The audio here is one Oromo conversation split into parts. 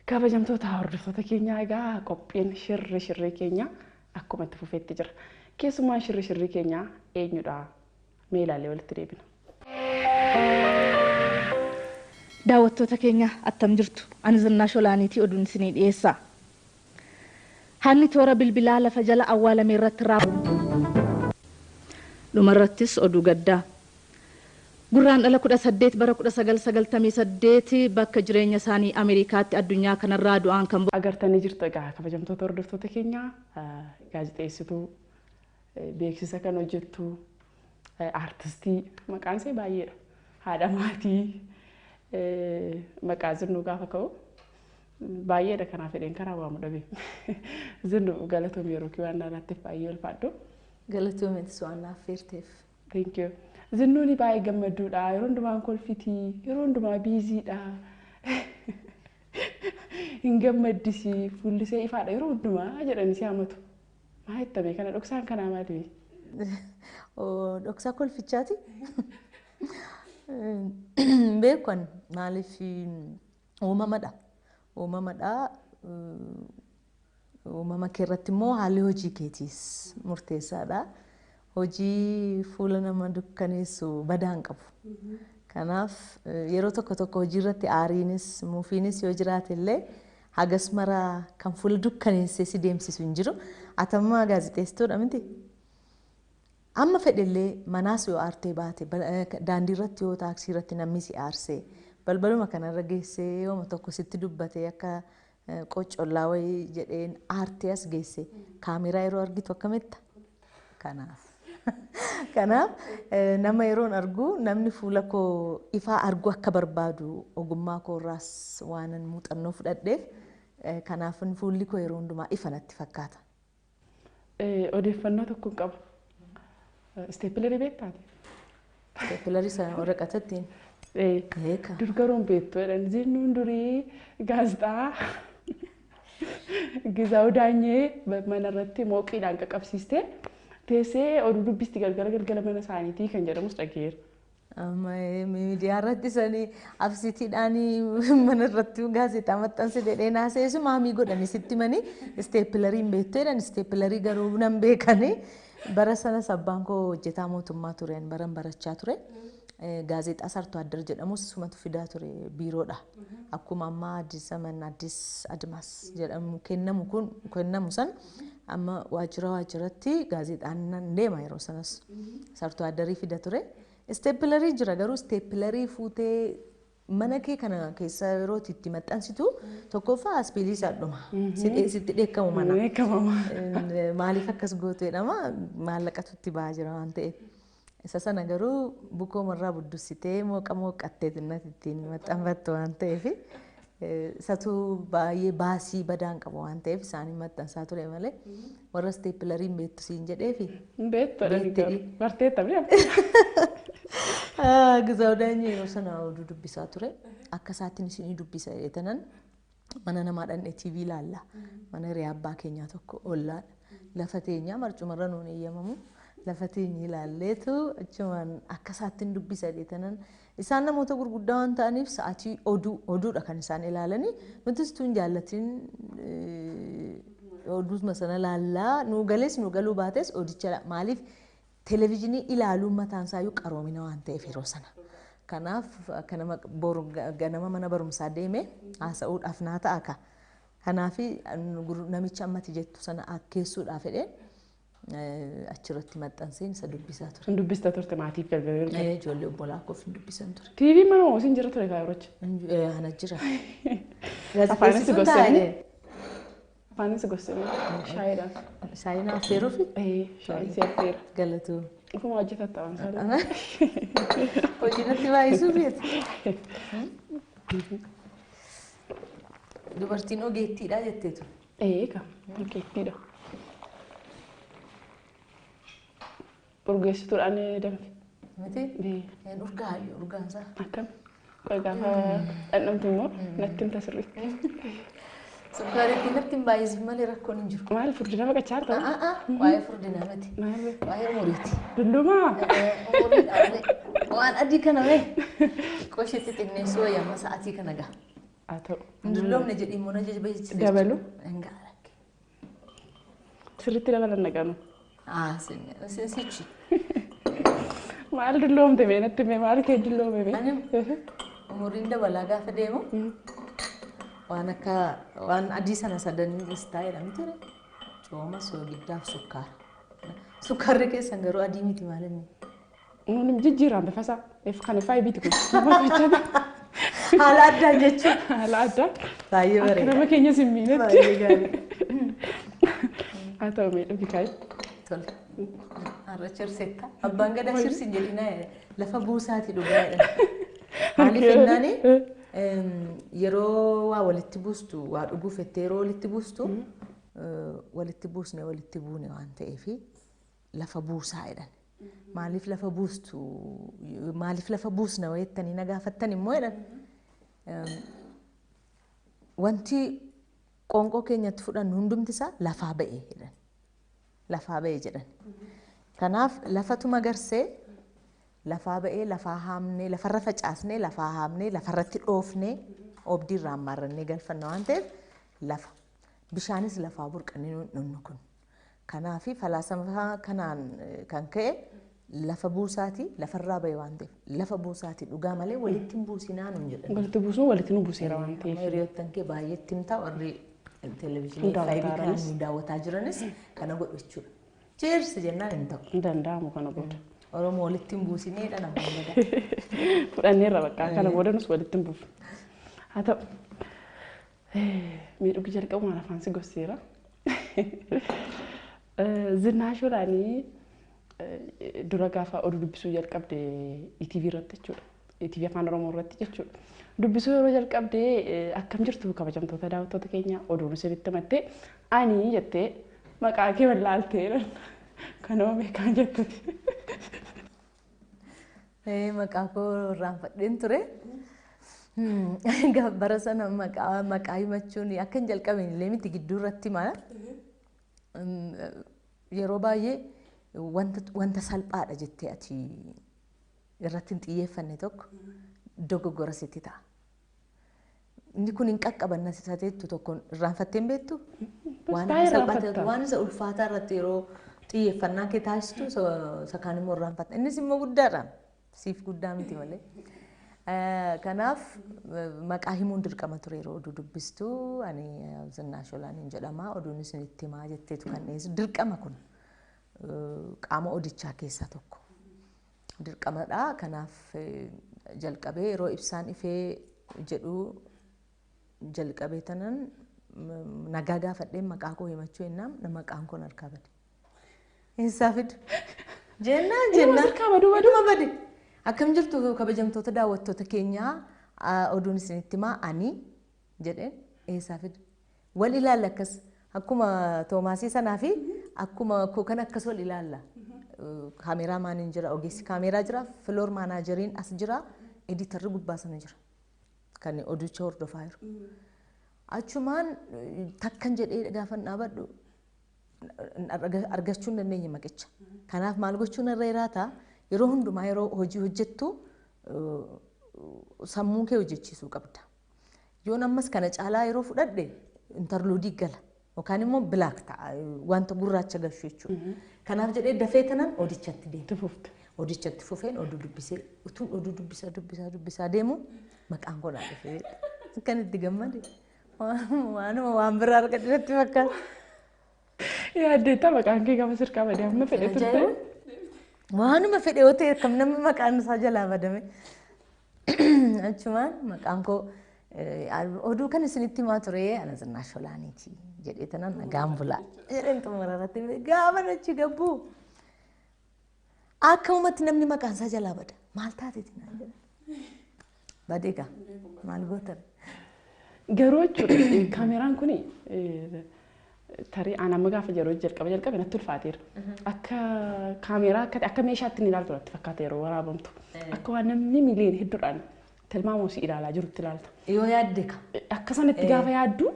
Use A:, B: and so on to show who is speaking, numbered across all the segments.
A: Kabajamtoota hordoftoota keenyaa, egaa qophiin shirri shirrii keenya akkuma itti fufeetti jira. Keessumaa shirri shirrii keenyaa eenyudha? Mee ilaallee walitti deebina.
B: Daawwattoota keenya, attam jirtu? Ani Zinnaash Olaaniitii, oduun isinii dhiyeessa. Hanni toora bilbilaa lafa jala awwaalame irratti raawwate. Dhumarrattis oduu gaddaa. Gurraandhala 18 bara 1998 bakka jireenya isaanii Ameerikaatti addunyaa kanarraa du'aan kan
A: Agartanii jirtu egaa, kabajamtoota hordoftoota keenyaa, gaazexeessituu, beeksisa kan hojjettu, aartistii, maqaan ishee baay'eedha. Haadha maatii, maqaa Zinnuu gaafa ka'u baay'eedha, kanaaf fedheen karaa waamu dhabe. Zinnuu, galatoom, yeroo kee waan naannatteef baay'ee ulfaadhu.
C: Galatoomeetis waan naaf feerteef.
A: Thank you. Zinnuun baay'ee gammadduudha. Yeroo hundumaa kolfitii, yeroo hundumaa busy dha. Hin gammaddisi, fuullisee ifaadha yeroo hundumaa jedhanii si hamatu. Maa jettame kana, dhoksaan kanaa maali?
C: Dhoksaa kolfichaati. Beekan maaliif, uumamadha. Uumamadha. Uumama kee irratti immoo haalli hojii keetiis murteessaadha. Hojii fuula nama dukkaneessu badaa hin qabu. Kanaaf yeroo tokko tokko hojii irratti aariinis mufiinis yoo jiraate illee hagas mara kan fuula dukkaneessee si deemsisu hin jiru. Atamma gaazexeessituudha miti? Amma fedhellee manaas yoo aartee baate, daandii irratti yoo taaksii irratti namni si aarsee balbaluma kanarra geessee yooma tokko sitti dubbatee akka qoccollaa wayii jedheen aartee as geesse, kaameraa yeroo argitu akkamitta? Kanaaf. Kanaaf nama yeroon argu namni fuula koo ifaa argu akka barbaadu ogummaa koo irraas waanan muuxannoo fudhadheef, kanaaf fuulli koo yeroo hundumaa ifa natti fakkaata.
A: Odeeffannoo tokko qaba. Stapler beektaati?
C: Stapler sana waraqatatti? Beeka.
A: Dur garuu hin beektu jedhan. Zinnuun durii gaazexaa Gizaa'uu Daanyee mana irratti mooqiidhaan qaqqabsiistee teessee oduu dubbisti galgala galgala mana isaaniitii kan jedhamus dhageera.
C: Amma miidiyaa irratti sanii absitiidhaan mana irratti gaazexaa maxxanse jedhee naaseessu maamii godhani sitti manii stapler iin beektu jedhan. Stapler garuu nan beekanii. Bara sanas abbaan koo hojjetaa mootummaa ture, baran barachaa ture. Gaazexaa Sartuu Addar jedhamus sumatu fidaa ture biiroodha. Akkuma ammaa Addis Zaman, Addis Admaas jedhamu kennamu kun kennamu san amma waajjira waajjiratti gaazexaan nan deema, yeroo sanas Sartuu Addarii fida ture. Stapler jira, garuu stapler fuutee mana kee kana keessa yeroo itti maxxansitu tokkoffaa aspiilii isaa dhuma. Sitti dheekkamu mana.
A: Dheekkamama.
C: Maaliif akkas gootu jedhama, maallaqatu itti ba'aa jira waan ta'eef. Isa sana garuu bukoo marraa buddusitee mooqa mooqattee xinnatti ittiin maxxanfattu waan ta'eef, isatu baay'ee baasii badaan qabu waan ta'eef isaanii maxxansaa ture malee warra stapler iin beektu siin jedheefi.
A: Beektu jedhanii garuu barteetta mi'a.
C: Gizaa'uu Daanyee yeroo sana oduu dubbisaa ture. Akka isaattiin isinii dubbisa jedhetanan mana namaa dhaqnee TV ilaalla. Mana hiriyaa abbaa keenyaa tokko ollaadha. Lafa teenyaa, marcumarra nuun eeyyamamu. Lafa teenyee ilaalleetu achumaan akka isaattiin dubbisa jedhetanan, isaan namoota gurguddaa waan ta'aniif sa'aatii oduu oduudha kan isaan ilaalanii, nutis tun jaallatiin oduuma sana ilaallaa, nuu galees nuu galuu baates odicha, maaliif televezyiinii ilaaluun mataan isaayyuu qaroomina waan ta'eef yeroo sana. Kanaaf akka nama boru ganama mana barumsaa deeme haasa'uudhaaf naa ta'a ka. Kanaaf namicha ammati jettu sana akkeessuudhaaf jedheen achirratti maxxanseen isa dubbisaa ture.
A: Hin dubbista turte maatiif galgala galgala?
C: Ijoollee obbolaa koof hin dubbisan ture.
A: TV mana moo isin jira ture kaayorochi?
C: Ana jira.
A: Afaanis
C: Gaazexeessituun
A: gorsanii?
C: taa'ee.
A: Afaanis gorsanii shaayiidhaan.
C: Shaayii naaf affeeruufi?
A: Shaayiin si affeera.
C: Galatu.
A: Ofuma hojjetatta waan isaa.
C: Hojii natti baay'isuu feeti. Dubartiin ogeettiidha jetteetu.
A: Eega, ogeettiidha. Urgeessituudhaan danfe.
C: Miti? Urgaayyuu urgaan isaa.
A: Akkam? Qoy, gaafa dhandhamtu immoo natti himta sirriitti.
C: Sukkaariitti natti hin baay'isin malee rakkoon hin jiru.
A: Maal, furdina baqachaa jirta?
C: Waa'ee furdinaa miti.
A: Maal?
C: Waa'ee umuriiti.
A: Dullumaa?
C: Umuriidha malee. Waan adii kana mee qoshitti xinneessuu wayya amma sa'aatii kana gaha.
A: Haa ta'u.
C: Hin dulloomne jedhii immoo na jajjabeessite.
A: Dabalu?
C: Hin gaara.
A: Sirriitti dabalan naqanu.
C: Ah, sichi.
A: Maal dulloomte mee natti mee maal kee dulloome mee?
C: Ani umuriin dabalaa gaafa deemu waan akka waan adii sana sadan istaayidha miti ree? Cooma, soogiddaaf sukkaara. Sukkaarri keessan garuu adii miti maal inni?
A: Nuun jijjiiraan bifa isaa. Kan FIBti kun. Nama hojjeta.
C: Haala addaan jechuudha.
A: Haala addaa.
C: Baay'ee
A: Akka
C: bareeda.
A: nama keenya sin miinetti.
C: Baay'ee gaarii.
A: Haa ta'u mee dhugi kaayi.
C: Tole. Har'a chirsetta. Abbaan gadaa chirsi hin jedhinaa lafa buusaati dhugaa jedhan. Maaliif jennaani yeroo waa walitti buustu waa dhuguuf jettee yeroo walitti buustu walitti buusne walitti buune waan ta'eef lafa buusaa jedhan. Maaliif lafa buustu maaliif lafa buusna jettanii na gaafattan immoo jedhan. Wanti qoonqoo keenyatti fudhannu hundumti isaa lafaa ba'e jedhan. Lafaa ba'e jedhan. Kanaaf lafatu magarsee lafaa ba'ee lafaa haamnee lafarra facaasnee lafaa haamnee lafarratti dhoofnee oobdii irraa hammaarrannee galfanna waan ta'eef lafa. Bishaanis lafaa burqanii nunnu kun. Kanaaf falaasama kanaan kan ka'e lafa buusaati lafarraa ba'e waan ta'eef lafa buusaati dhugaa malee walitti hin buusinaa nuun jedhan.
A: Walitti buusuun walitti nu buuseera waan ta'eef.
C: Hiriyoottan kee baay'eetti himtaa warri televezyiinii
A: Daawwataa
C: FIB kanaan
A: jiranis.
C: nu daawwataa jiranis kana godhu jechuudha. Cheers jennaan hin ta'u.
A: Hin danda'amu kana booda.
C: Oromoo walitti hin buusineedha namoonni gadaa.
A: Fudhanneerra bakka kana booda nus walitti hin buufne. Haa ta'u. Mee dhugi jalqabumaan afaan si gosseera. Zinnaash Olaanii dura gaafa oduu dubbisuu jalqabde ETV irratti jechuudha. ETV Afaan Oromoo irratti jechuudha. Dubbisuu yeroo jalqabde akkam jirtu kabajamtoota daawwattoota keenya oduun isinitti himattee ani jettee maqaa kee wallaaltee kanuma beekaa jettuti.
C: Maqaa koo irraanfadheen ture. Bara sana maqaa himachuun akka hin jalqabeen illee miti gidduu irratti mala. Yeroo baay'ee wanta salphaadha jettee ati irratti hin xiyyeeffanne tokko dogoggora sitti ta'a. Inni kun hin qaqqabanna si tateettu tokkoon irraanfattee hin beektu? Waan
A: Baay'ee
C: salphaa ta'e
A: irraanfatta.
C: waan isa ulfaataa irratti yeroo xiyyeeffannaa kee taasistu isa kaan immoo irraanfatta. Innis immoo guddaadha. Siif guddaa miti malee. Kanaaf maqaa himuun dirqama ture yeroo oduu dubbistu ani Zinnaash Olaaniin jedhama oduun isinitti himaa jetteetu kan dhiyeessu dirqama kun qaama odichaa keessaa tokko. Dirqamadha. Kanaaf jalqabee yeroo ibsaan ifee jedhu jalqabee tanan nagaa gaafadheen maqaa koo himachuu jennaan maqaan koon harkaa bade. Eessaa fidu? Jennaan
A: Ilma
C: jennaan.
A: sirkaa baduu baduu.
C: Dhuma bade. Akkam jirtu kabajamtoota daawwattoota keenyaa oduun isinitti himaa ani jedheen eessaa fidu? Wal ilaalla akkas akkuma Toomaasii sanaa fi akkuma koo kan akkas wal ilaalla. Kaameeraa maaniin jira, ogeessi kaameeraa jira, filoor maanaajeriin as jira, editarri gubbaa sana jira. Kan oducha hordofaa jiru. Achumaan takkan jedhee gaafan dhaabadhu argachuu hin dandeenye maqicha. Kanaaf maal gochuun irra jiraata yeroo hundumaa yeroo hojii hojjettu sammuu kee hojjechiisuu qabda. Yoon ammas kana caalaa yeroo fudhadhe intarluudii gala yookaan immoo bilaak ta'a wanta gurraacha gashu jechuudha. Kanaaf jedhee dafee tanan odichatti deema.
A: Itti fufte.
C: Odichatti fufeen oduu dubbisee utuun oduu dubbisaa dubbisaa dubbisaa deemu maqaan koo naa dhufee akkan itti gammade waanuma waan biraa argadhe natti fakkaata.
A: Yaaddeetta maqaan kee gaafa sirkaa badee amma fedhe turte.
C: Ajaa'iba! Waanuma fedhe yoo ta'e akkam namni maqaan isaa jalaa badame. Achumaan maqaan koo oduu kan isinitti himaa ture ana Zinnaash Olaaniiti jedhee tanan nagaan bulaa jedheen xumura irratti gaafa achi gabbuu akkamumatti namni maqaan isaa jalaa bada maal taateeti naan jedhan. Badee gaa maal gootan?
A: Garuu jechuudha kaameraan kuni tarii aan amma gaafa yeroo jalqaba jalqabe natti ulfaateera. Akka kaameraa akka meeshaatti ni ilaaltu natti fakkaata yeroo waraabamtu. Akka waan namni miliyoon hedduudhaan tilmaamuu si ilaalaa jirutti ilaalta.
C: Yoo yaadde ka.
A: Akka sanatti gaafa yaaddu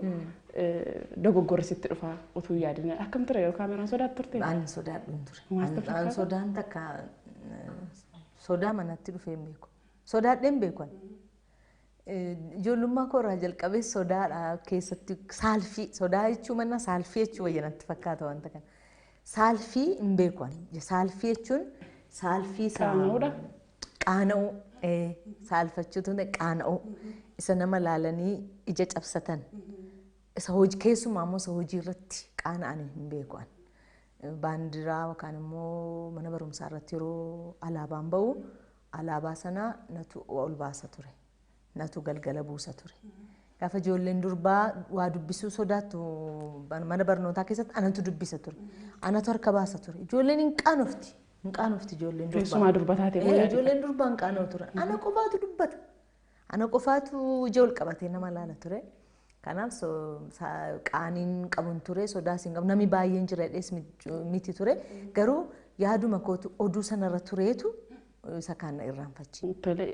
A: dogoggorri sitti dhufa utuu yaadin. Akkam ture yeroo kaameraan sodaattu turte?
C: Ani sodaadhu hin ture.
A: Maal
C: An
A: fakkaata?
C: sodaan takka sodaa manatti dhufee hin beeku. Sodaadhee hin beeku ani. Ijoollummaa koo irraa jalqabee sodaadha keessatti saalfii sodaa jechuu mannaa saalfii jechuu wayya natti fakkaata wanta kana. Saalfii hin beeku ani. Saalfii jechuun saalfii isa
A: Qaana'uudha?
C: Qaana'uu saalfachuutu qaana'uu isa nama laalanii ija cabsatan isa hojii keessumaa immoo isa hojii irratti qaana'an hin beeku ani. Baandiraa yookaan immoo mana barumsaa irratti yeroo alaabaan ba'u alaabaa sana natu ol baasa ture. Natu galgala buusa ture. Gaafa ijoolleen durbaa waa dubbisuu sodaattu mana barnootaa keessatti anatu dubbisa ture. Anatu harka baasa ture. Ijoolleen hin qaanofti. Hin qaanofti ijoolleen durbaa.
A: Keessumaa durba taate immoo yaadi.
C: Ijoolleen durbaa hin qaana'u ture. Ana qofaatu dubbata. Ana qofaatu ija ol qabatee nama laala ture. Kanaaf qaaniin qabun ture sodaas hin qabu namni baay'een jira jedhees miti ture. Garuu yaaduma kootu oduu sanarra tureetu isa kaan na irraanfachiise.
A: Tole,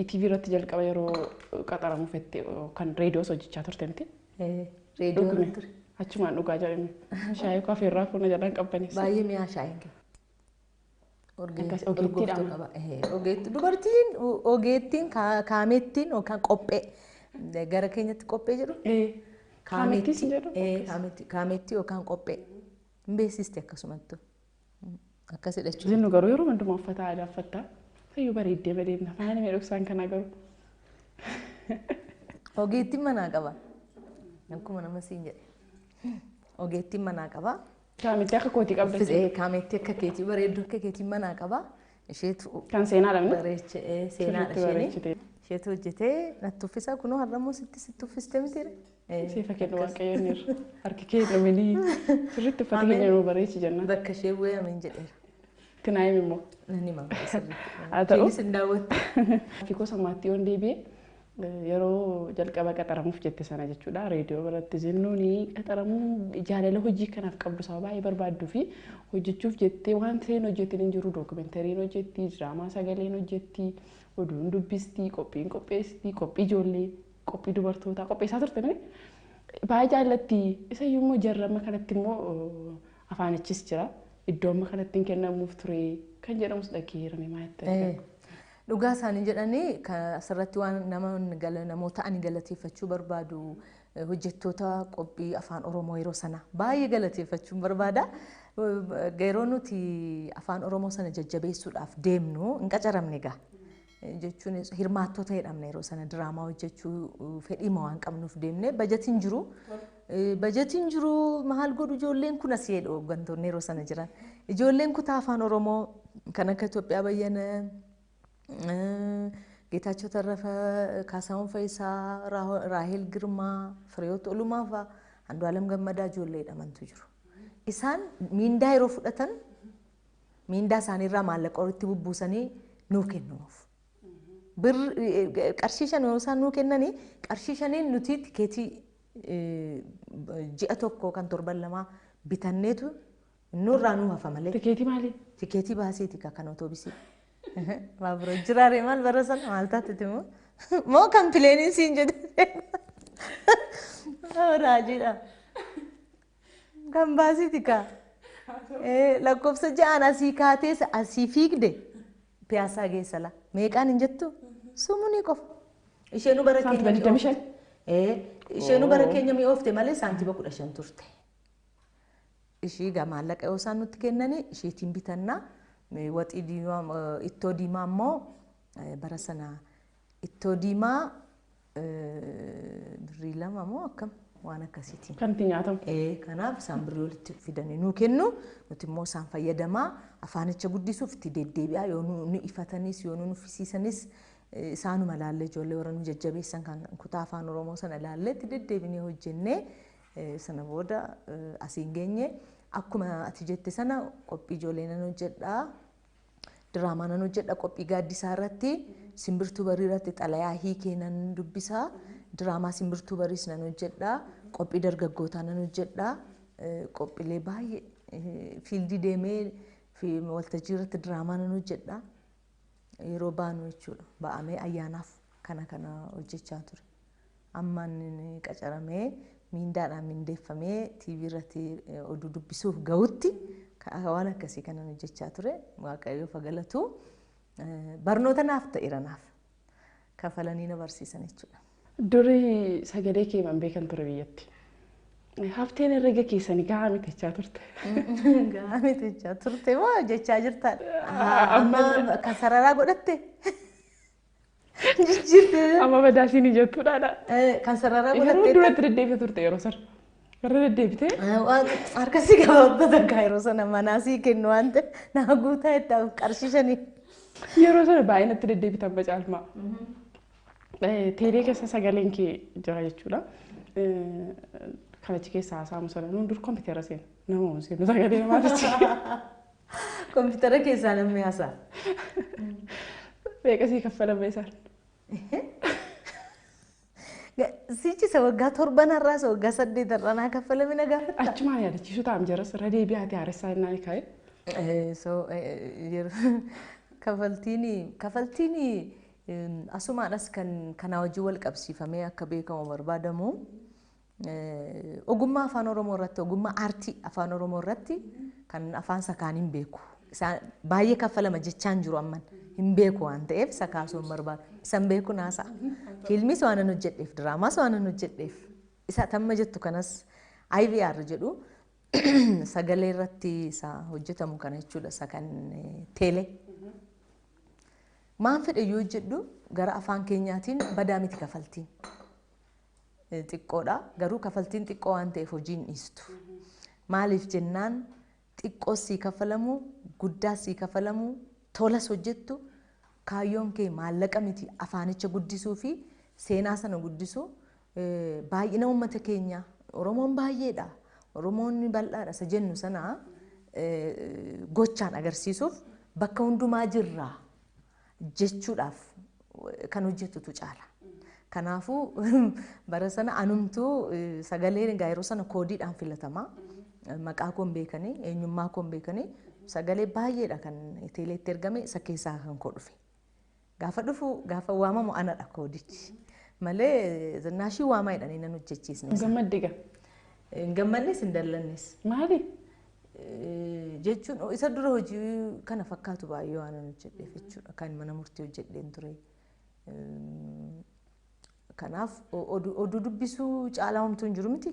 A: ETV irratti jalqaba yeroo qaxaramu fette kan reediyoos hojjechaa turte miti?
C: Reediyoo irra ture.
A: Achumaan dhugaa jedhame. Shaayii koo irraa fuuna jalaan qabbaneessa.
C: Baay'ee mi'aa shaayiin kee.
A: Akkas ogeettiidha amma.
C: Ogeettii dubartiin ogeettiin kaamettiin yookaan qophee gara keenyatti qophee jedhu.
A: Kaamettiis hin jedhu?
C: Kaamettii yookaan qophee. Hin beeksisti akkasumattuu. Akkasidha jechuudha.
A: Zinnu garuu yeroo hundumaa uffata aadaa uffatta. Fayyuu bareeddee bareedna. Faana mee dhoksaan kanaa garuu.
C: Ogeettiin manaa qaba. Akkuma nama siin jedhe. Ogeettiin manaa qaba.
A: Kaamettii akka kootii qabda jechuudha.
C: Kaamettii akka keetii bareedduu akka keetii manaa qaba. Isheetu
A: Kan seenaadha miti?
C: bareeche seenaadha
A: Sirriitti
C: isheen.
A: bareechite.
C: Isheetu hojjetee natti uffisa kunoo har'ammoo sitti sitti uffiste mitiire.
A: Seefa kennu waaqayyoon irra. Harki kee dhuminii sirriitti uffata keenya nuu bareechi jennaan.
C: Bakka ishee bu'ee ameen jedheera.
A: Tinaayim immoo.
C: Nan hima sirriitti.
A: Haa ta'u.
C: Isheenis hin daawwattu.
A: Fiikoo sammaatti yoon deebi'e yeroo jalqaba qaxaramuuf jette sana jechuudha. Reediyoo biratti zinnuuni qaxaramuu jaalala hojii kanaaf qabdu sababa baay'ee barbaadduu fi hojjechuuf jettee waan ta'een hojjettiin hin jiru. Dookumentariin hojjetti, diraamaa sagaleen hojjetti, oduun dubbisti, qophiin qopheessitti, qophii ijoollee, qophii dubartootaa qopheessaa turte mini. Baay'ee jaallatti. Isayyuu immoo jarri amma kanatti immoo afaanichis jira. Iddoo amma kanatti hin kennamuuf ture kan jedhamus dhaggeerame maal jettee?
C: Dhugaa isaanii jedhanii asirratti waan namoota ani galateeffachuu barbaadu hojjettoota qophii afaan Oromoo yeroo sana baay'ee galateeffachuun barbaada. Yeroo nuti afaan Oromoo sana jajjabeessuudhaaf deemnu hin qacaramne egaa. Jechuun hirmaattota jedhamna yeroo sana diraamaa hojjechuu fedhii waan qabnuuf deemne bajatiin jiru. Bajatiin jiru maal godhu ijoolleen kun asii jedhu hooggantoonni yeroo sana jiran. Ijoolleen kutaa afaan Oromoo kan akka Itoophiyaa Bayyana, Geetaachoo Tarrafa, Kaasaawwan Fayisaa, Raahel Girmaa, Fireewoot Olumaa fa'a, Andu'aalem Gammadaa ijoollee jedhamantu jiru. Isaan miindaa yeroo fudhatan miindaa isaaniirraa maallaqa walitti bubbuusanii nuu kennuuf. Qarshii shan yoo isaan nuu kennanii qarshii shaniin nuti tikeetii ji'a tokko kan torban lamaa bitanneetu nurraa nuu hafa malee.
A: Tikeetii maali?
C: Tikeetii baasiiti kan otoobisii. Baabura jiraare maal bara sana maal taatete moo? Moo kan pileeniin siin jedhe? Raajiidha. Kan baasiiti kaa. Lakkoofsa ja'aan asii kaatee asii fiigde piyaasaa geessa la. Meeqaan hin jettu? Sumunii qofa. Isheenuu bara keenya
A: Saantima 25?
C: Isheenuu bara keenya mi'oofte malee saantima 15 turte. Ishii egaa maallaqa yoo isaan nutti kennanii isheetiin bitannaa. Waxii diimaa ittoo diimaa immoo bara sana ittoo diimaa birrii 2 moo akkam waan akkasiitiin.
A: Kan ittiin nyaatamu.
C: Kanaaf isaan birrii walitti fidanii nuu kennu nuti immoo isaan fayyadamaa afaanicha guddisuuf itti deddeebi'aa yoo nu ifatanis yoo nu nuffisiisanis isaanuma laallee ijoollee warra nu jajjabeessan kan kutaa afaan Oromoo sana laallee itti deddeebinee hojjennee sana booda asiin geenye. Akkuma ati jette sana qophii ijoollee nan hojjedhaa, diraamaa nan hojjedha, qophii gaaddisaa irratti, simbirtuu barii irratti xalayaa hiikee nan dubbisaa, diraamaa simbirtuu bariis nan hojjedhaa, qophii dargaggootaa nan hojjedhaa, qophiilee baay'ee fiildii deemee waltajjii irratti diraamaa nan hojjedhaa. Yeroo baanu jechuudha. Ba'amee ayyaanaaf kana kana hojjechaa ture. Amma inni qacaramee miindaadhaan mindeeffamee TV irratti oduu dubbisuuf gahutti waan akkasii kanan hojjechaa ture. Waaqayyoof galatu. Barnoota naaf ta'eera naaf. Kafalanii na barsiisan jechuudha.
A: Durii sagalee kee man beekan ture biyyatti. Hafteen herrega keessanii gahaa miti jechaa turte.
C: Gahaa miti jechaa turte moo jechaa jirtaadha? Amma kan sararaa godhatte. Jijjiirte.
A: Amma badaasiin ijattuudhaadha.
C: Kan sararaa
A: Yeroo
C: godhatte.
A: duratti deddeebite turte yeroo sana. Irra deddeebitee.
C: Harka si gabaabbata akka yeroo sana manaa sii kennu waan ta'eef naa guutaa itti qarshii shanii.
A: Yeroo sana baay'inatti deddeebitan bacaalmaa. Teelee keessa sagaleen kee jira jechuudha. Kan achi keessa haasa'amu sana nuun dur kompiitara seenu. Nama hin seenu sagalee namaatichi.
C: Kompiitara keessaa namni haasa'a.
A: Meeqa sii kaffalame isaan?
C: Sichi isa waggaa torban har'aa isa waggaa saddeet har'aa naa kaffalame na gaafatta.
A: Achumaan yaadachiisu ta'am jaras irra deebi'aatee haaressaa jennaan ka'e.
C: So kafaltiin asumaadhas kan kanaa wajjin wal qabsiifamee akka beekamu barbaadamu ogummaa afaan Oromoo irratti, ogummaa aartii afaan Oromoo irratti kan afaan sakaan hin beeku. Isaan baay'ee kaffalama jechaan jiru amman hin beeku waan ta'eef isa kaasuu hin barbaadu. Isa hin beeku naasa'a. Fiilmis waan an hojjedheef, diraamaas waan an hojjedheef, isa tamma jettu kanas IVR jedhu sagalee irratti isa hojjetamu kana jechuudha, isa kan teelee. Maan fedhe yoo hojjedhu gara afaan keenyaatiin badaa miti kafaltiin. Xiqqoodha garuu kafaltiin xiqqoo waan ta'eef hojii hin dhiistu. Maaliif jennaan xiqqoos sii kafalamu, guddaas sii kafalamu, tolas hojjettu kaayyoon kee maallaqa miti, afaanicha guddisuu fi seenaa sana guddisuu. Baay'ina uummata keenyaa, Oromoon baay'eedha. Oromoon bal'aadha isa jennu sana gochaan agarsiisuuf bakka hundumaa jirra jechuudhaaf kan hojjetutu caala. Kanaafuu bara sana anumtuu sagaleen egaa yeroo sana koodiidhaan filatama. Maqaa koon beekanii, eenyummaa koon beekanii, sagalee baay'eedha kan teeleetti ergame, isa keessaa kan koo dhufe. Gaafa dhufu, gaafa waamamu anadha koodichi. Malee Zinnaashii waamaa jedhanii nan hojjechiisne.
A: Gammadde gaa?
C: Hin gammannes hin dallannes.
A: Maali?
C: Jechuun isa dura hojii kana fakkaatu baay'ee waan an hojjedheef jechuudha. Kan mana murtii hojjedheen ture. Kanaaf oduu dubbisuu caalaa homtuu hin jiru miti.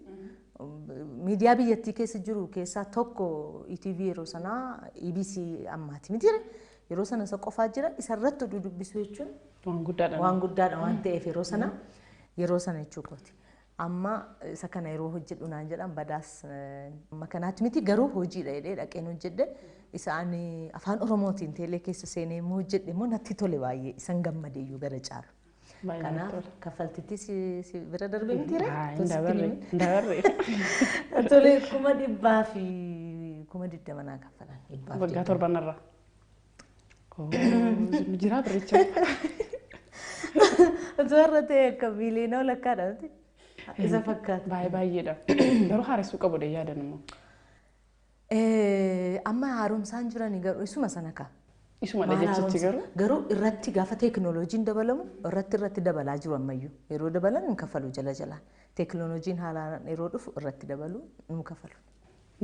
C: Miidiyaa biyyattii keessa jiru keessaa tokko ETV yeroo sanaa, EBC ammaati miti. Yeroo sana isa qofaa jira, isarratti oduu dubbisuu jechuun
A: waan guddaadha.
C: Waan guddaadha waan ta'eef yeroo sana jechuu kooti. Amma isa kana yeroo hojjedhu naan jedhan badaas amma kanaatti miti, garuu hojiidha jedhee dhaqeen hojjedhe. Isa ani afaan Oromootiin teelee keessa seenee immoo hojjedhe immoo natti tole baay'ee, isan gammadeeyyuu gara caalu. Kanaaf kaffaltitti si bira darbe miti ree?
A: Hin dabarre. Hin dabarre.
C: Tole, 120,000 naa kaffalan.
A: Waggaa torbanarra. Jira biricha.
C: Otoo har'a ta'e akka miiliyoona walakkaadha miti? Isa fakkaata.
A: Baay'ee baay'eedha. Garuu haaressuu qabu dha yaadan immoo.
C: Amma haaromsaan jirani garuu isuma sana ka.
A: Isumadha jechichi garuu.
C: Garuu irratti gaafa teekinooloojiin dabalamu irratti dabalaa jiru ammayyuu. Yeroo dabalan hin kafalu jala jalaan. Teekinooloojiin haalaan yeroo dhufu irratti dabalu nu kafalu.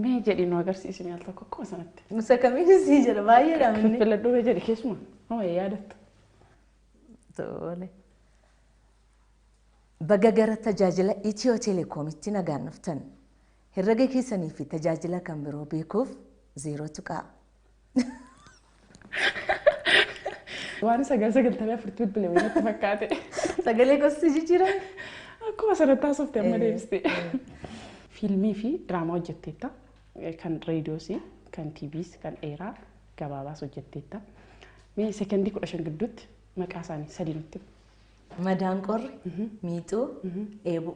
A: Mee jedhi nu agarsiisi al tokko akkuma sanatti.
C: Musa kamiin sii jedha, baay'eedha minni.
A: Filadhuu mee jedhi keessuma. Homa yaadattu.
C: Tole. Baga gara tajaajila Itiyoo Telekoomitti nagaan dhuftan. Herrega keessanii fi tajaajila kan biroo beekuuf 0 tuqaa.
A: Waan 994tti bilbile wayii natti fakkaate.
C: Sagalee gosti jijjiirame.
A: Akkuma sanatti haasofte amma deebiste. Fiilmii fi diraamaa hojjetteetta. Kan reediyoos, kan TVs, kan dheeraa, gabaabaas hojjetteetta. Mee sekondii 15 gidduutti maqaa isaanii sadii nutti himi.
C: Madaan qorri, miixuu, dheebuu.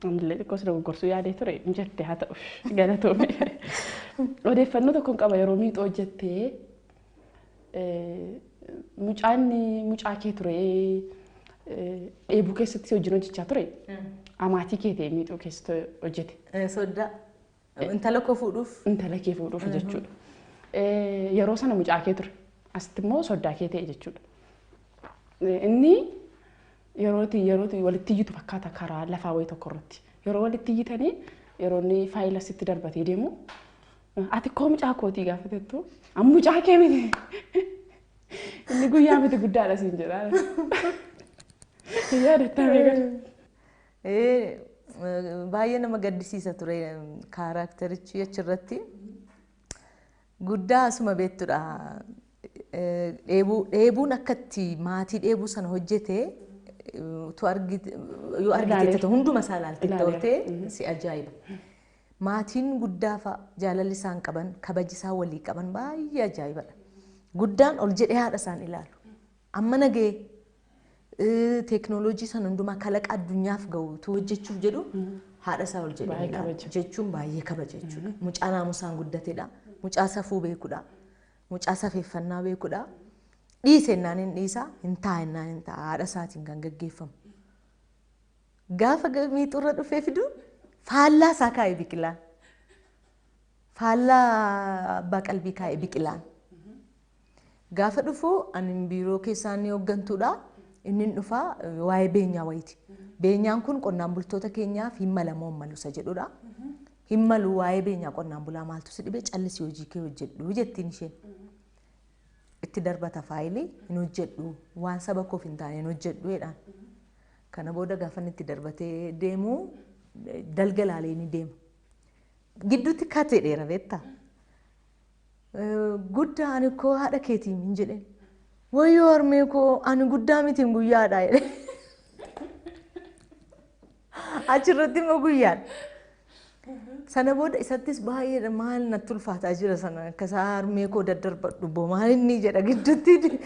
A: Ammallee xiqqoo si dogoggorsuu yaadee ture hin jette, haa ta'u, galatoome. Odeeffannoo tokkoon qaba, yeroo miixuu hojjettee mucaan mucaa kee ture dheebuu keessatti si wajjin hojjechaa ture, amaatii kee ta'e miixuu keessatti hojjete.
C: Soddaa. Intala koo fuudhuuf.
A: Intala kee fuudhuuf jechuudha. Yeroo sana mucaa kee ture. Asitti immoo soddaa kee ta'e jechuudha. Inni yerootti walitti iyyitu fakkaata karaa lafaa wayii tokko irratti. Yeroo walitti iyyitanii, yeroo inni faayila sitti darbatee deemu, ati koo mucaa kootii gaafa jettu, an mucaa kee miti. Inni guyyaa miti guddaadha siin jedha. Yaadattaa beekan.
C: Baay'ee nama gaddisiisa ture kaaraakterichi achirratti. Guddaa asuma beektudha. Dheebuun akkatti maatii dheebuu sana hojjete utuu argite yoo argite hunduma isaa ilaalte ta'e si ajaa'iba. Maatiin guddaa fa'a jaalalli isaan qaban, kabaji isaan walii qaban baay'ee ajaa'ibadha. Guddaan ol jedhee haadha isaan ilaalu. Amma nagahee teeknooloojii sana hundumaa kalaqa addunyaaf gahu utuu hojjechuuf jedhu haadha isaa ol jedhee ilaalu jechuun baay'ee kabaja jechuudha. Mucaa naamusaan guddatedha. Mucaa safuu beekudha. Mucaa safeeffannaa beekudha. Dhiise innaan hin dhiisa, hin taa'a innaan hin taa'a. Haadha isaatiin kan gaggeeffamu. Gaafa miixurra dhufee fidu faallaa isaa kaa'e biqilaan. Faallaa abbaa qalbii kaa'e biqilaan. Gaafa dhufu ani biiroo keessaa inni hooggantuudha. Inni dhufaa waa'ee beenyaa wayiiti. Beenyaan kun qonnaan bultoota keenyaaf hin malamoo hin malu isa jedhudha. Hin malu, waa'ee beenyaa qonnaan bulaa maaltu si dhibee, callisii hojii kee hojjedhu jettiin isheen. Itti darbata faayilii, hin hojjedhu, waan saba koof hin taane hin hojjedhu jedhaan. Kana booda gaafa inni itti darbatee deemu dalga ilaalee ni deema. Gidduutti katee dheera beektaa? Guddaa ani koo haadha keetiin hin jedheen. Wayyoo harmee koo, ani guddaa mitiin guyyaadha jedhe. Achirratti immoo guyyaadha. Sana booda isattis baay'ee maal natti ulfaataa jira sana akka isaa harmee koo daddarbadhu boo maal inni jedha gidduutti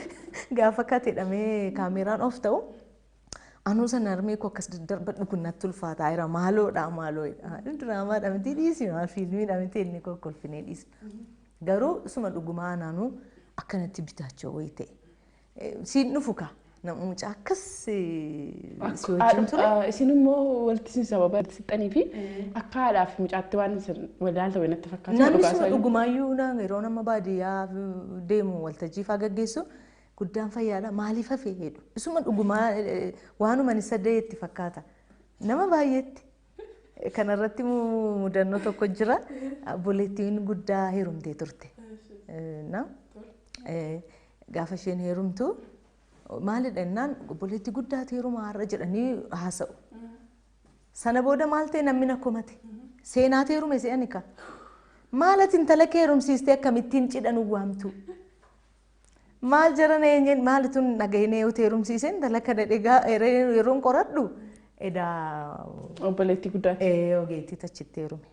C: gaafa kateedhamee kaameraan off ta'u. Anuu sana harmee koo akkas daddarbadhu kun natti ulfaataa jira, maaloodha maaloodha. Diraamaadha miti dhiisi, maal fiilmiidha miti inni kokkolfinee dhiisi. Garuu isuma dhugumaa naanuu akkanatti bitaachoo wayii ta'e. Siin dhufu ka nama mucaa akkas si wajjin ture.
A: Isin immoo walitti isin sababa siqxanii fi akka haadhaa fi mucaatti waan isin wal ilaalta natti fakkaata.
C: Namni suma dhugumaayyuu yeroo nama baadiyyaa deemu waltajjii fa'aa gaggeessu guddaan fayyaadha maaliif hafe jedhu. Isuma dhugumaa waanuma isa itti fakkaata. Nama baay'eetti. Kanarratti mudannoo tokko jira. Obboleettiin guddaa heerumtee turte. Gaafa isheen heerumtu maalidha jennaan obboleettii guddaatu heeruma har'a jedhanii haasa'u. Sana booda maal ta'e, namni na komate. Seenaatu heerume se'ani ka. Maal ati intala kee heerumsiistee akkamittiin cidha nu waamtu? Maal jara eenyeen maal tun dhagahine yoo heerumsiise intala kana dhegaa yeroon qoradhu edaa
A: Obboleettii guddaati.
C: Ogeettii achitti heerume.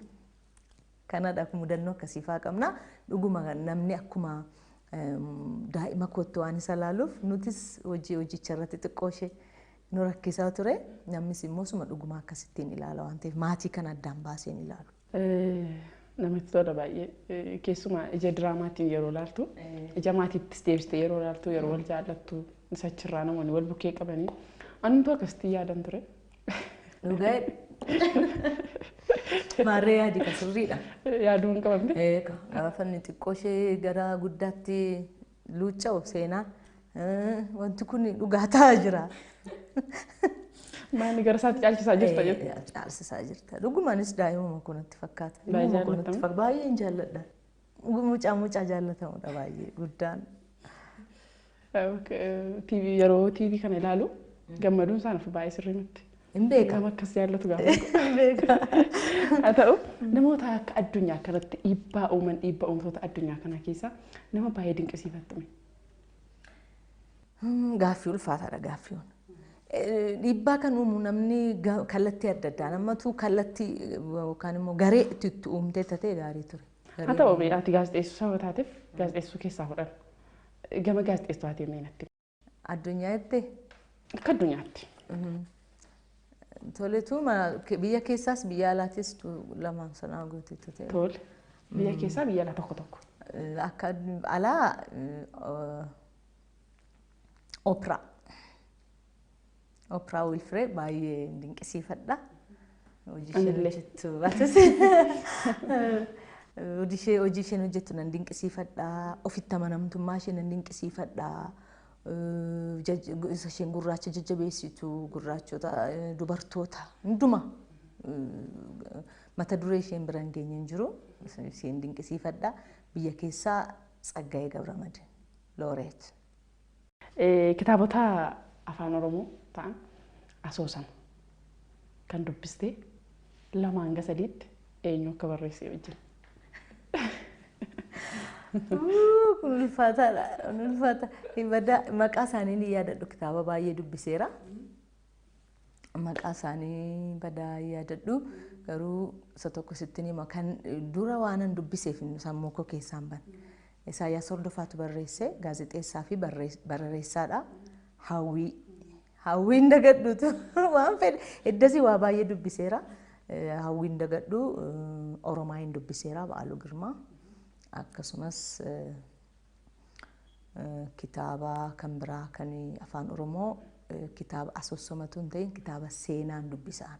C: Kanadha, mudannoo akkasii fa'aa qabna. Dhuguma namni akkuma daa'ima kootti waan isa laaluuf nutis hojii hojicha irratti xiqqoo ishee nu rakkisaa ture. Namnis immoo suma dhuguma akkasittiin ilaala waan ta'eef maatii kana addaan baaseen ilaalu.
A: Namatti tola baay'ee, keessumaa ija diraamaatiin yeroo ilaaltu, ija maatiittis deebistee yeroo ilaaltu, yeroo wal jaallattu isa achirraa namoonni wal bukkee qabanii anumtuu akkasitti yaadan ture.
C: Dhugaa maarree yaadi ka sirriidha.
A: Yaaduu hin qabamne.
C: Gaafa inni xiqqoo ishee gara guddaatti luucca'u seenaa wanti kun dhugaa ta'aa jira.
A: Maanni gara isaatti caalchisaa jirta jettu.
C: Caalchisaa jirta. Dhugumaanis daa'imuma kunatti fakkaata.
A: Baay'ee jaallatama.
C: Baay'een jaalladha. Mucaa mucaa jaallatamudha baay'ee guddaan.
A: TV, yeroo TV kana ilaalu gammaduun isaan of baay'ee sirrii miti.
C: Hin beeka.
A: Nama akkas jaallatu gaafa.
C: Hin beeka.
A: Haa ta'u, namoota akka addunyaa kanatti dhiibbaa uuman, dhiibbaa uumtoota addunyaa kana keessa nama baay'ee dinqisiifattume.
C: Gaaffii ulfaataadha gaaffiin. Dhiibbaa kan uumu namni kallattii adda addaa namatu kallattii yookaan immoo garee itti uumtee tatee gaarii ture.
A: Haa ta'u, ati gaazexeessuu saba taateef gaazexeessuu keessaa fudhan. Gama gaazexeessuu mee natti.
C: Addunyaa jettee?
A: Akka addunyaatti.
C: Toletu biyya keessaas biyya alaatis lamaan sanaa gooteetu ta'e.
A: Tole. Biyya keessaa biyya alaa tokko tokko.
C: Akka alaa Oprah. Oprah Winfrey baay'ee dinqisiifadha. Hojii isheen hojjettu baatus. Hojii isheen hojjettu nan dinqisiifadha. Ofitti amanamtummaa ishee nan dinqisiifadha. Isa isheen gurraacha jajjabeessitu, gurraachota, dubartoota hundumaa mata duree isheen bira hin geenye hin jiru. Isheen dinqisiifadha. Biyya keessaa Tsaggaayee Gabramadin Looreet.
A: Kitaabota afaan Oromoo ta'an asoosama kan dubbistee 2 hanga 3tti eenyu akka barreesse wajjin.
C: Kun ulfaataadha. Kun ulfaata. Maqaa isaanii ni yaadadhu, kitaaba baay'ee dubbiseera. Maqaa isaanii badaa yaadadhu, garuu isa tokko sitti hima, kan dura waanan dubbiseef sammuu koo keessaan ban. Isaayyaas Hordofaatu barreesse, gaazexeessaa fi barreessaadha. Hawwii. Hawwiin dagadhuutu waan fedhe eddasii waa baay'ee dubbiseera. Hawwiin dagadhu, Oromaayin dubbiseera, Ba'aaluu Girmaa. Akkasumas kitaaba kan biraa kan afaan Oromoo, kitaaba asoosamatu hin ta'in, kitaaba seenaan dubbisaan.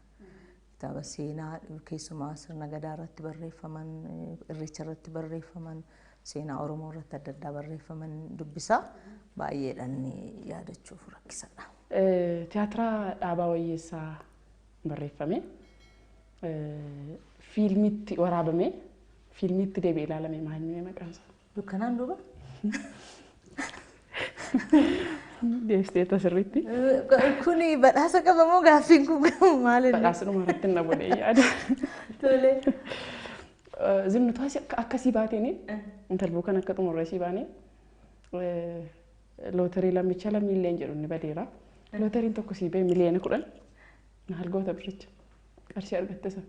C: Kitaaba seenaa keessumaa sirna gadaa irratti barreeffaman, irreecha irratti barreeffaman, seenaa Oromoo irratti adda addaa barreeffaman dubbisa. Baay'eedhaan yaadachuuf rakkisaadha.
A: Tiyaatira Dhaabaa Wayyeessaa barreeffame, fiilmitti waraabame, fiilmitti deebi'ee ilaalame, maal inni maqaan isaa?
C: Dukkanaan duuba?
A: Deebiteetta sirriitti.
C: Kuni badhaasa qaba moo gaaffiin kun maal inni?
A: Badhaasa dhuma irratti na godhee yaada.
C: Tole.
A: Zimmituu akkasii baateen intalbuu kan akka xumurree sii baanee lootarii lammicha lammiillee jedhu inni badeera. Lootariin tokko sii ba'e 10 miliyoona maal goota birricha? Qarshii argatte sana.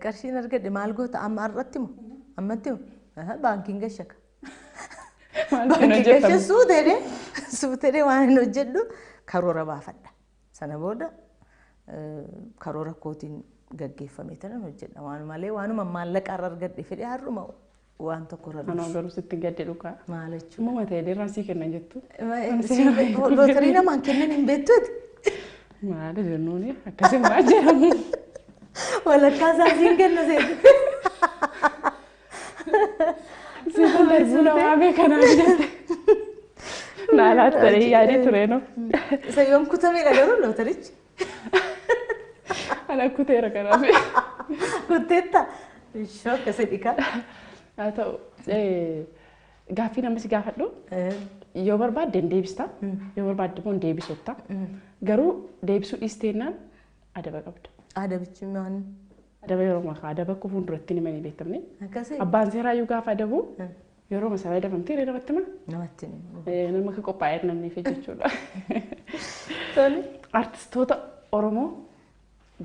C: Qarshiin argadhe maal goota, amma har'atti moo? Ammatti moo? Baankiin gashaka.
A: Maal ittiin
C: Baankii gasha.
A: hojjetamu?
C: Suutedhe suutedhe waan hin hojjedhu karoora baafadha. Sana booda karoora kootiin gaggeeffame tanan hojjedha. Waan malee waanuma maallaqa irra argadhe fedhe har'uma waan tokko irra
A: Anoo garuu sitti gadde dhugaa.
C: Maal jechuudha?
A: Uumama ta'e irraan sii kennan jettu.
C: Lootarii namaan kennan hin beektuuti.
A: Maali jennuuni, akkasii maal jedhamu?
C: Walakkaa isaa siin kenna seeti.
A: Siifan darbuu namaa beekanaa jette. Naalaat ta'ee yaadee ture no.
C: Isa yoom kutamedha garuu lootarichi?
A: Ana kuteera kanaaf.
C: Kutteetta? Ishoo akkasii dhiqa.
A: Haa ta'u, gaaffii nama si gaafadhu yoo barbaadde hin deebista, yoo barbaadde immoo hin deebisutta. Garuu deebisuu dhiisteennaan adaba qabda.
C: Adabichi maal?
A: Adaba yeroo makaa adaba akka fuulduratti himanii beektamne.
C: Akkasii?
A: Abbaan seeraa iyyuu gaafa adabu yeroo sana adabamtee namatti hima.
C: Namatti ni.
A: Nama akka qophaa'ee namniif jechuudha.
C: Tole.
A: Artistoota Oromoo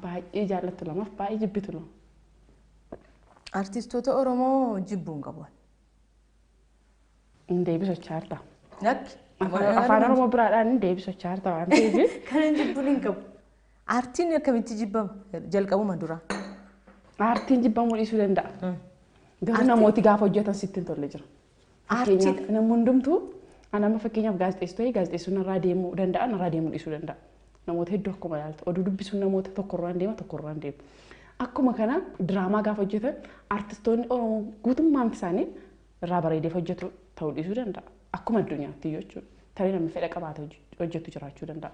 A: baay'ee jaallattu lamaaf baay'ee jibbitu lama.
C: Artistoota Oromoo jibbuu hin qabu.
A: Hin deebisochaa jirta.
C: Lakki.
A: Afaan Oromoo biraadhaan hin deebisochaa jirta waan ta'eef.
C: Kan hin jibbuun hin qabu. Aartiin akkamitti jibbama? Jalqabuma dura.
A: Aartiin jibbamuu dhiisuu danda'a. Garuu namooti gaafa hojjetan sitti hin tolle jira. Fakkeenyaaf namni hundumtuu, ani amma fakkeenyaaf gaazexeessitoota, gaazexeessuun irraa deemuu danda'a, irraa deemuu dhiisuu danda'a. Namoota hedduu akkuma ilaaltu oduu dubbisuun namoota tokkorraan deema, tokkorraan deema. Akkuma kana diraamaa gaafa hojjetan artistoonni Oromoo guutummaan isaanii irraa bareedeef hojjetu ta'uu dhiisuu danda'a. Akkuma addunyaatti jechuudha. Tarii namni fedha qabaate hojjetu jiraachuu danda'a.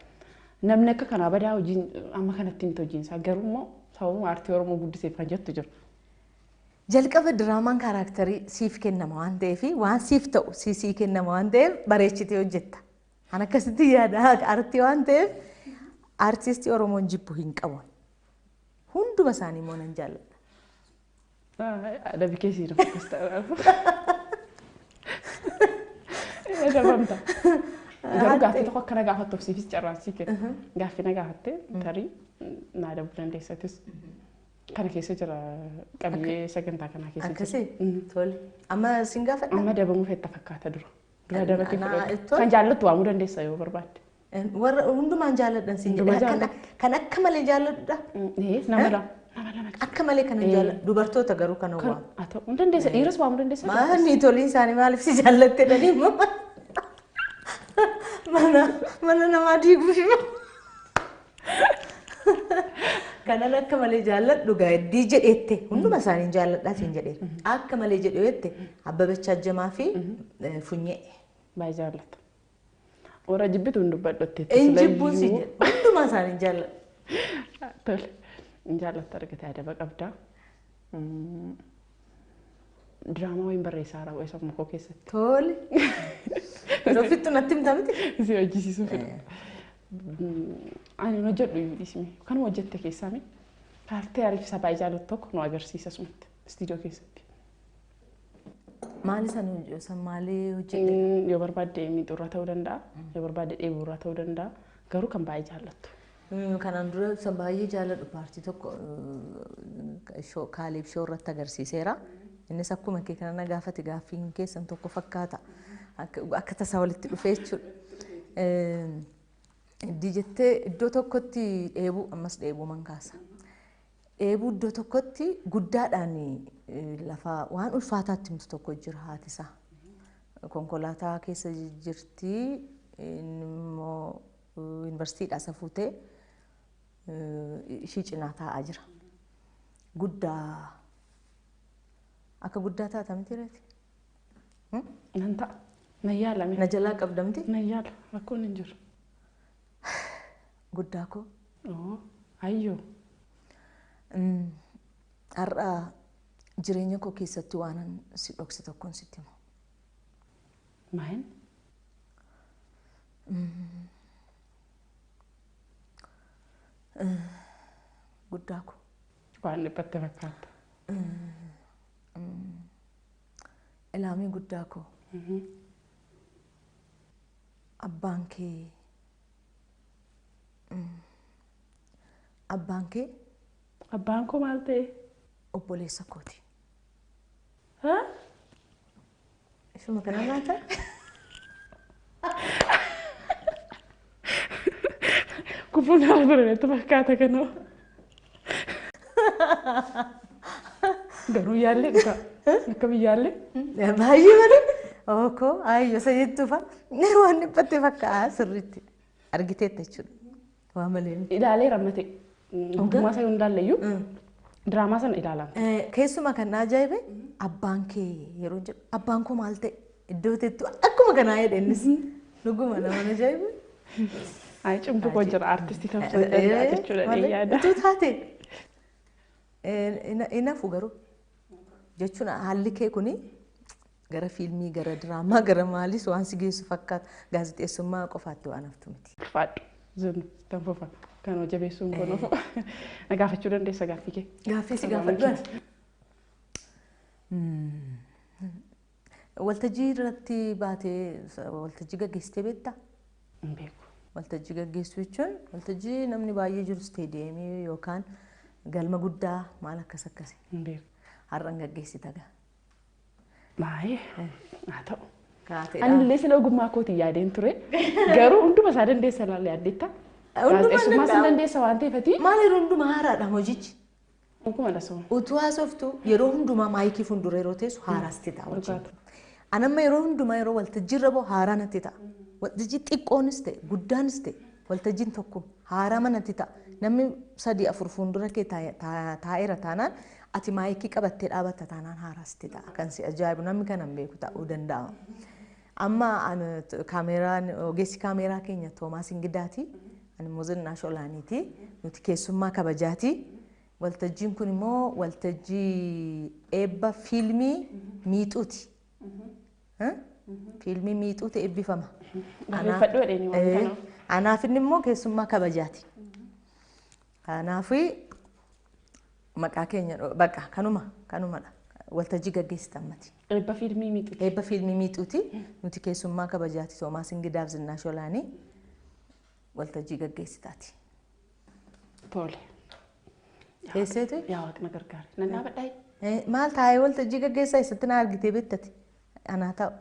A: Namni akka kanaa badaa hojiin amma kanatti miti hojiin isaa, garuu immoo sababuma aartii Oromoo guddiseef kan jettu jiru.
C: Jalqaba diraamaan character siif kennama waan ta'eef, waan siif ta'u sii kennama waan ta'eef, bareechitee hojjetta. Kan akkasitti yaada, aartii waan ta'eef aartistii Oromoon jibbu hin qabu. Hunduma isaanii immoo nan jaalladha.
A: Adabi keessi nama akkas ta'a. Adabamta. Garuu gaaffii tokko akkana gaafattuuf siifis carraan sii kenna. Gaaffii na gaafatte tarii na adabuu dandeessatis. Kana keessa jira, qabiyyee sagantaa kanaa keessa jira.
C: Akkasii? Tole. Amma siin gaafadha?
A: Amma adabamuu fetta fakkaata dura. Dura adabatee fudhatu.
C: Tole.
A: Kan jaallattu waamuu dandeessa yoo barbaadde.
C: Warra hundumaan jaalladhan siin
A: Hundumaa
C: jedhe. Kan akka malee jaalladhudha.
A: Nama lama. Nama lama.
C: Akka malee kan hin jaalladhu. Dubartoota garuu kan waamu.
A: Haa ta'u, hin dandeessa, dhiiras waamuu dandeessa.
C: Maal niitoliin isaanii maaliif si jaallatte jedhanii immoo mana namaa diiguuf. Kanan akka malee jaalladhu gaaddii jedheette, hunduma isaanii jaalladhaa siin jedheera. Akka malee jedhu jette, Abbabachaa Ajjamaa fi Funyee.
A: Baay'ee jaallata. Warra jibbitu hin dubbadhu.
C: Hin jibbuun siin jedhe, hunduma isaanii jaalladha.
A: Tole. Hin jaallatta argate, adaba qabda. Diraamaa wayiin barreessaa raawwa sammuu koo keessatti.
C: Tole. Yeroo fixxu natti himta miti?
A: Si hojjisiisuu fedha. Ani hin hojjedhu iyyuu dhiisime. Kanuma hojjette keessaa mi? Kaartee ariifisa baay'ee jaallattu tokko nu agarsiisa sumatti istiidiyoo keessatti.
C: Maali san san maalii hojjedhe?
A: Yoo barbaadde miixuurraa ta'uu danda'a, yoo barbaadde dheebuurraa ta'uu danda'a. Garuu kan baay'ee jaallattu.
C: Kanaan dura san baay'ee jaalladhu paartii tokko Kaaleeb shoo irratti agarsiiseera. Innis akkuma kee kana na gaafate gaaffiin keessan tokko fakkaata. Akka tasaa walitti dhufee jechuudha. Iddii jettee iddoo tokkotti dheebuu ammas dheebuu man kaasa. Dheebuu iddoo tokkotti guddaadhaan lafa waan ulfaataatti himtu tokko jira haati isaa. Konkolaataa keessa jirti inni immoo yuunivarsiitiidhaa isa fuutee ishii cinaa taa'aa jira. Guddaa akka guddaa taata miti reeti?
A: Nan ta'a. Nan yaala mee?
C: Na jalaa qabda miti?
A: Nan yaala. Rakkoon hin jiru.
C: Guddaa koo.
A: Oo, ayyoo.
C: Har'a jireenya koo keessatti waanan si dhokse tokkoon sitti hima.
A: Maal?
C: Guddaa koo.
A: Waan dhiphatte fakkaata.
C: Ilaamii guddaa koo. Abbaan kee abbaan kee
A: Abbaan koo maal ta'e?
C: Obboleessa kooti.
A: Haa?
C: Ishuma kana laata?
A: Kufuun haala ture natti fakkaata kanoo. Garuu yaallee dhugaa. Akka biyyaallee.
C: Baay'ee malee. Ookoo ayyo isa jettuu fa'a. Waan dhiphatte fakkaata sirriitti argiteetta jechuudha. Waan malee miti.
A: Ilaalee rammate. Guutummaa isaa yoo hin ilaalle iyyuu diraamaa sana ilaalan.
C: Keessumaa kan na ajaa'ibe abbaan kee yeroo jedhu abbaan koo maal ta'e iddoo teettu akkuma kanaa jedhe innis dhuguma nama ajaa'ibe.
A: Ayi cimtuu koo jira artistii ta'uu danda'a jechuudha ni yaada.
C: Utuu taate hin hafu garuu jechuun haalli kee kuni gara fiilmii gara diraamaa gara maaliis waan si geessu fakkaata gaazexeessummaa qofaatti waan haftu miti.
A: Ulfaadhu zinu tan fufa kan hojii jabeessuun kun ofu na gaafachuu dandeessa gaaffii kee.
C: Gaaffii si gaafadhu ani. Waltajjii irratti baatee waltajjii gaggeessitee beektaa?
A: Hin beeku.
C: Waltajjii gaggeessuu jechuun waltajjii namni baay'ee jiru isteediyeemii yookaan galma guddaa maal akkas akkasi.
A: Hin beeku.
C: Har'an gaggeessita gaa.
A: Maayee haa ta'u.
C: Kaateedha.
A: Ani illee sila ogummaa kootiin yaadeen ture. Garuu hunduma isaa dandeessa laala yaaddeetta.
C: Hundumaa
A: Gaazexeessummaa sin
C: danda'amu.
A: dandeessa waan ta'eef ati.
C: Maal yeroo hundumaa haaraadha hojichi.
A: Akkuma dhasoo.
C: Utuu haasoftu yeroo hundumaa maayikii fuuldura yeroo teessu haaraas ta'a hojiin.
A: Dhugaadha.
C: Ani amma yeroo hundumaa yeroo waltajjiirra bahu haaraa natti ta'a. Waltajjii xiqqoonis ta'e guddaanis ta'e waltajjiin tokko haaraa natti ta'a. Namni 3 4 fuuldura kee taa'eera taanaan ati maayikii qabattee dhaabatta taanaan haaraas ta'a. Kan si ajaa'ibu namni kana hin beeku ta'uu danda'a. Amma kaameraan ogeessi kaameraa keenya Toomaas Ingidaati. Ani immoo Zinnaash Olaaniiti. Nuti keessummaa kabajaati. Waltajjiin kun immoo waltajjii eebba fiilmii miixuuti. Fiilmii miixuuti eebbifama.
A: Barreeffadhu jedheenii waan kanaaf.
C: Anaaf inni immoo keessummaa kabajaati. Kanaaf maqaa keenya bakka kanuma kanumadha. Waltajjii gaggeessitan mati.
A: Eebba fiilmii miixuuti.
C: Eebba fiilmii miixuuti. Nuti keessummaa kabajaati Toomaas Ingidaaf Zinnaash Olaanii waltajjii gaggeessitaati.
A: Tole.
C: Teesseetu?
A: Yaa waaqna gargaare. Nan dhaabadhaa.
C: Maal taa'ee waltajjii gaggeessaa eessatti na argitee beektati? Anaa ta'u.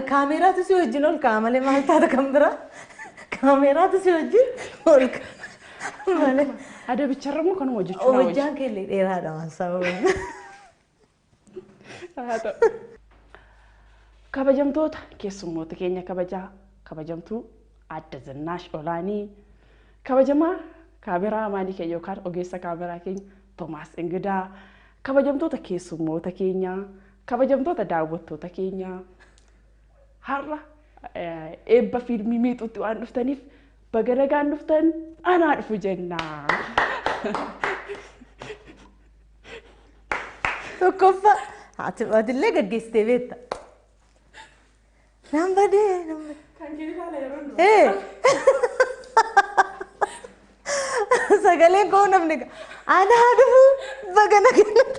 C: Kaameeraatu si wajjin ol ka'a malee maal taata kan biraa? Kaameeraatu si wajjin ol ka'a malee.
A: Adabicharra immoo kanuma hojjechuu na wajjin.
C: Hojjaan kee illee dheeraadha waan sababa.
A: Haa ta'u. Kabajamtoota keessummoota keenya kabajaa kabajamtuu adda Zinnaash Olaanii kabajamaa kaameraa maanii keenya yookaan ogeessa kaameraa keenya Toomaas Ingidaa kabajamtoota keessummoota keenya kabajamtoota daawwattoota keenya har'a eebba fiilmii miixuutti waan dhuftaniif baga nagaan dhuftan anaa dhufu jenna.
C: Tokkoffaa atillee gaggeessitee beekta. Nan badee nan badee.
A: Kan kee ilaala yeroo hundumaa.
C: Sagaleen koo namni ana haa dhufu baga nagaan.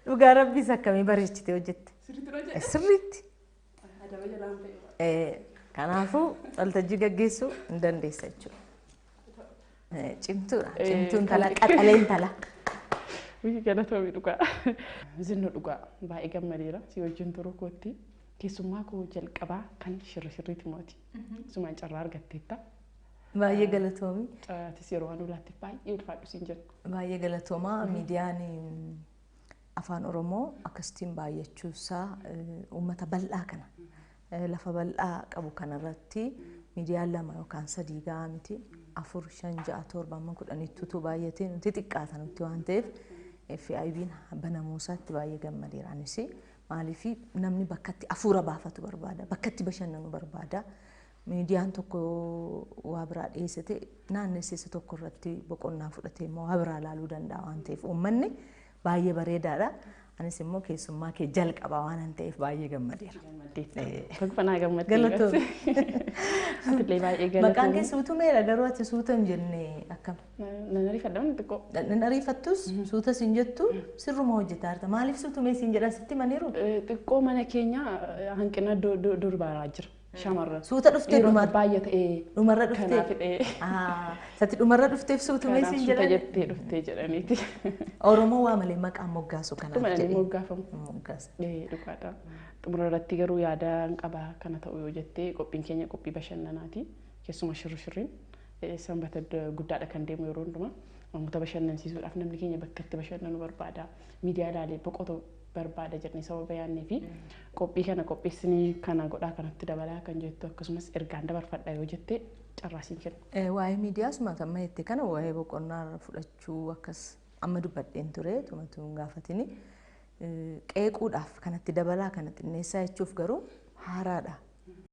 C: Dhugaa rabbiis akkamii bareechitee hojjette.
A: Sirriitti hojjette.
C: Sirriitti.
A: Adaba jalaan ta'e.
C: Kanaafuu waltajjii gaggeessuu hin dandeessa jechuudha. Cimtuudha. Cimtuu intala qaxalee intala.
A: Biyyi galatoomii dhugaa. Zinnoo dhugaa baay'ee gammadeera si wajjin turuu kootti. Keessummaa koo jalqabaa kan shirri shirriiti mooti. Sumaan carraa argatteetta.
C: Baay'ee galatoomii.
A: Atis yeroo waan ulaatti baay'ee ulfaadhu siin jenna.
C: Baay'ee galatoomaa. Miidiyaan afaan Oromoo akkasitiin baay'achuusaa uummata bal'aa kana lafa bal'aa qabu kanarratti miidiyaan 2 yookaan 3 gahaa miti 4 5 6 7 amma 10ttu baay'atee nuti xiqqaata nutti waan ta'eef FIB'n banamuu isaatti baay'ee gammadeera. Anis maaliif namni bakkatti hafuura baafatu barbaada, bakkatti bashannanu barbaada. Miidiyaan tokko waa biraa dhiyeessite naannesseessa tokko irratti boqonnaa fudhatee immoo waa biraa ilaaluu danda'a waan ta'eef uummanni baay'ee bareedaadha. Anis immoo keessummaa kee jalqabaa waan ta'eef baay'ee gammadeera.
A: Tokko gammaddee.
C: Galatoomii.
A: Atillee baay'ee galatoomii.
C: Maqaan kee suutumeera garuu ati suuta hin jenne akkam?
A: Nan ariifadha wanti xiqqoo.
C: Nan ariifattus suutas hin jettu sirruma hojjetaa jirta. Maaliif suutumee siin jedhan sitti himaniiru?
A: Xiqqoo mana keenya hanqina durbaaraa jira. Shamarran.
C: Suuta dhuftee
A: dhuma baay'ee ta'ee.
C: Dhumarra dhuftee.
A: Kanaaf hidhee.
C: Sati dhumarra dhufteef suutumee siin
A: Suuta
C: jedhan.
A: jettee dhuftee jedhaniiti.
C: Oromoo waa malee maqaan moggaasu kanaaf
A: Dhuma
C: jedhee.
A: moggaafamu.
C: Moggaasa.
A: Dhugaadha. Xumura irratti garuu yaada hin qaba kana ta'u yoo jettee qophiin keenya qophii bashannanaati. Keessumaa shirri shirriin sanbata guddaadha kan deemu yeroo hundumaa. Namoota bashannansiisuudhaaf namni keenya bakka itti bashannanu barbaada. Miidiyaa ilaalee boqotu barbaada jennee sababa yaadnee fi qophii kana qopheessinii kana godhaa kanatti dabalaa kan jettu akkasumas ergaan dabarfadha yoo jette carraa siin kenna.
C: Waa'ee miidiyaa suma amma jette kana waa'ee boqonnaa fudhachuu akkas amma dubbadheen ture tumatu hin gaafatini. Qeequudhaaf kanatti dabalaa kana xinneessaa jechuuf garuu haaraadha.